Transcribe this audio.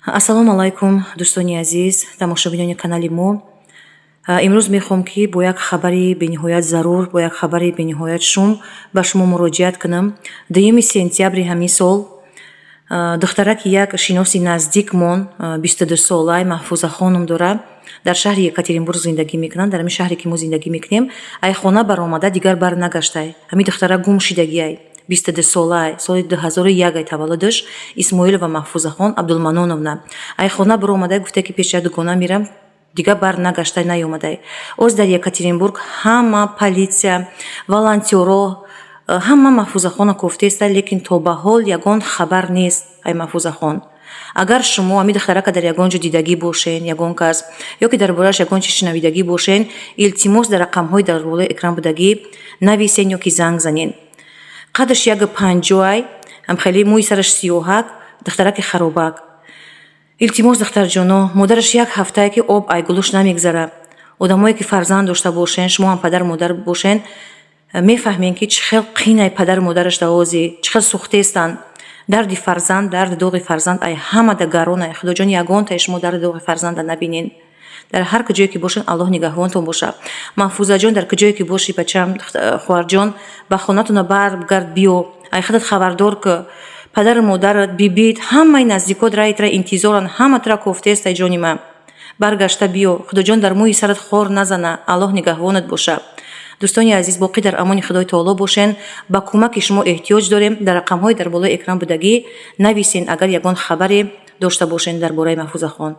Ассалому алайкум, дӯстони азиз, тамошобинони канали мо. Имрӯз мехоҳам, ки бо як хабари бениҳоят зарур, бо як хабари бениҳоят шум ба шумо муроҷиат кунам. 2 сентябри ҳамин сол духтараки як шиноси наздикмон, 22-солаи Маҳфузахон ном дорад, дар шаҳри Екатеринбург зиндагӣ мекунанд, дар ҳамин шаҳре, ки мо зиндагӣ мекунем. Ай хона баромада, дигар бар нагаштай. Ҳамин духтарак гум шидагиай, 22-солаай, соли 2001 ай таваллудаш, Исмоилова Маҳфузахон Абдулманоновна. Ай хона баромада, гуфта, ки пеши як дугона мирам, дигар бар нагаштай, наёмадай. Оз дар Екатеринбург ҳама полиция, волонтёро, ҳама Маҳфузахона кофтеста, лекин то ба ҳол ягон хабар нест ай Маҳфузахон. Агар шумо ҳамин духтарака дар ягон ҷо дидагӣ бошен, ягон кас, ё ки дар борааш ягон чиз шунавидагӣ бошен, илтимос, дар рақамҳои дар болои экран будагӣ нависен ё ки занг занен. Қадаш 1,50 ай, хеле мӯи сараш сиёҳак, духтараки харобак. Илтимос, духтарҷоно, модараш як ҳафтае, ки об ай гулӯш намегзара. Одамое, ки фарзанд дошта бошен, шумо ҳам падару модар бошен, мефаҳмем, ки чӣ хел қинай падару модараш давози, чӣ хел сӯхтаестанд. Дарди фарзанд, дарди доғи фарзанд ай ҳамада гаронай. Худоҷон, ягонтаи шумо дарди доғи фарзанда набинен. Дар ҳар куҷое ки бошен, Аллоҳ нигаҳбонтон боша. Маҳфузаҷон, дар куҷое ки бошӣ, бачам, хоҳарҷон, ба хонатона баргард, биё, ай худат хабардор ки падару модарат, бибит, ҳамаи наздикот раитра интизоранд, ҳама тура кофтеестай. Ҷони ман, баргашта биё. Худоҷон дар мӯи сарат хор назана. Аллоҳ нигаҳбонат боша. Дӯстони азиз, боқӣ дар амони Худои таоло бошен. Ба кӯмаки шумо эҳтиёҷ дорем. Дар рақамҳои дар болои экран будагӣ нависен, агар ягон хабаре дошта бошен дар бораи Маҳфузахон.